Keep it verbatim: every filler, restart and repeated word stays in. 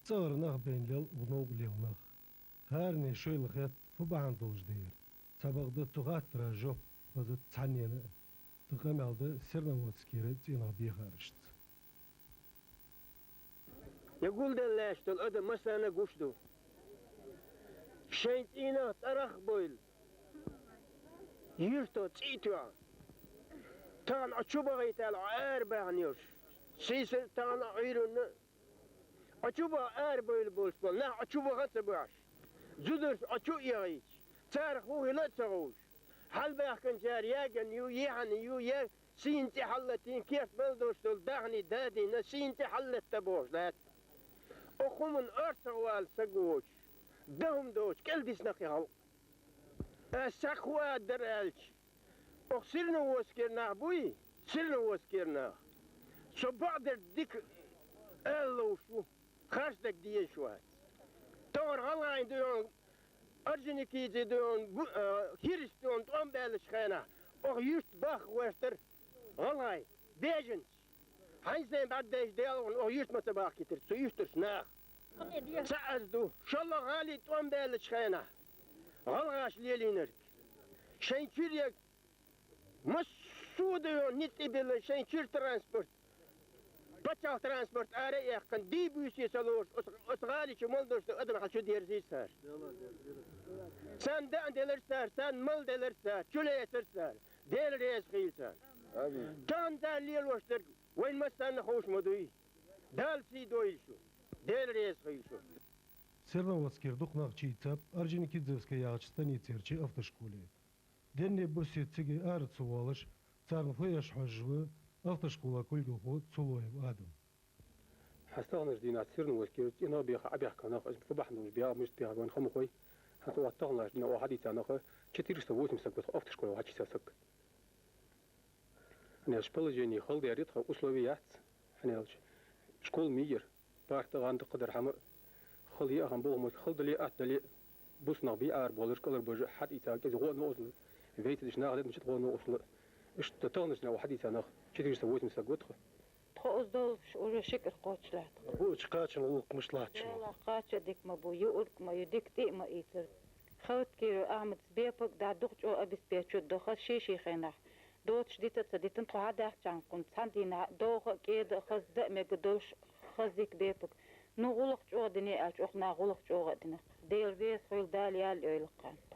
ЦӀагӀара нах байна лел, гӀо-новкъа лела нах. ХӀаране шоайла хет, фу бахьан долаш да ер. Цхьабакъда цу хаттара жоп хазац цхьаннена а. Тха къамаьл да Серноводскера цӀенах бехарашца. Е гулденна лаьтташ дола адам массанена гуш да. Шоай цӀенах тӀарах а бовла, юрта цӀий а тоха. Тахан Ӏа чубахийта аьле Ӏа арабаьхна йолаш, сийсара тахан Ӏуйранна Ӏа чубаха арабовла болаш бола нах Ӏа чубаха а ца бахьаш, зудараш Ӏа чу а яхийта, царах фу хила а ца ховш, хьалбаьхкачар яьгӀа ю, е хьа ю, е сийна тӀа хьаллатийна, керта мел долаш дола даьхни дадийна, сийна тӀа хьаллатта бохаш латт. Укх хӀуманна орцагӀвала саг воацаш, даа хӀума доацаш, кӀалдиснакх я халкъ. Аз саг хӀу ада дар аьлча, укх Серноводскера нах буй, Серноводскера нах. Со бакъдар дика ала ловш ва, харц дага дезаш вац. Тохара гӀалгӀайн дуйон, Орджоникидзе дуйон, бу-, а, Хириса дуйон тӀом баьлча хенахь, укх юрта баха гӀертар гӀалгӀай, беженцы. Хьайна сайна бӀаргадайча Даьла гӀо, укх юрта ма ца бахкийтар цу юртарча наха. Цхьа аз ду, шоллагӀа гӀалий тӀом баьлча хенахь, гӀалгӀаша лелийнарг. Шоай чура я массо а дуйон ницкъ тӀабиллина, шоай чура транспорт, паччахьа транспорт ара а яьккхина, дий-буьйса ца лоруш, оцу, оцу гӀали чу мел долаш дола адам хьал чу дерзийра цар. Царна даа делар цар, царна мала делар цар, чу лецар цар. Даьла раьза хийла царна. Амин. Тахан цар лелош дерг вайна массанена ховш ма дуй. Дала сий дойла шун. Даьла раьза хийла шун. Серноводскера дукха нах чуийцаб Орджоникидзевская яхача станицерча автошколе. Денна буссе цига ара ца воалаш, царна фу эш хьожаш ва автошкола кулгалхо Цулоев Адам. ХӀанз таханарча дийнахьа Серноводскера цӀенах беха, Ӏобаьхка нах, из фу бахьан долаш беха, мишта беха, вайна ха ма хой. ХӀанз тхо тахан лаьттача дийнахьа оаха хьадийца нах четыреста восемьдесят гуттах автошкола хьачуийца саг. Аьнна, положени хала дар я тха, услови яц, хӀана аьлча школа ма йий ер, парта, гӀанда, кхыдар хӀама хала я, хӀама болх ма хала дале, атта дале, бус нах бий арабоалаш, кӀалхарбаьжа, хьатӀаийца кӀезига гӀо а новкъостал, вайцига деш нах дедмича гӀо а новкъостал. Иштта таханарча дийнахьа оаха хьадийца нах четыреста восемьдесят гуттах. Тхо из долаш уже ши кӀира кхоачаш латт. Воча кхачан гӀулакх мишта латтача. Даьлах кхача дика ма бу, юург а ма ю, дика тӀа а ма ийцар. Хавткиров Ахьмада бепиг дӀа дукха чӀоагӀа обеспечивать ду, хаза ший-ший хенахь доацаш дита а ца дитина, тхо хьадаьхкачарна кхунна цхьан дийнахьа довха а, кӀеда а, хаза даа мегаргдолаш, хаза дика бепиг. Ну, гӀулакх чӀоагӀа дина аьлча, укх наха гӀулакх чӀоагӀа а дина. Даьла раьза хилва, Дала ял йойла кхарна.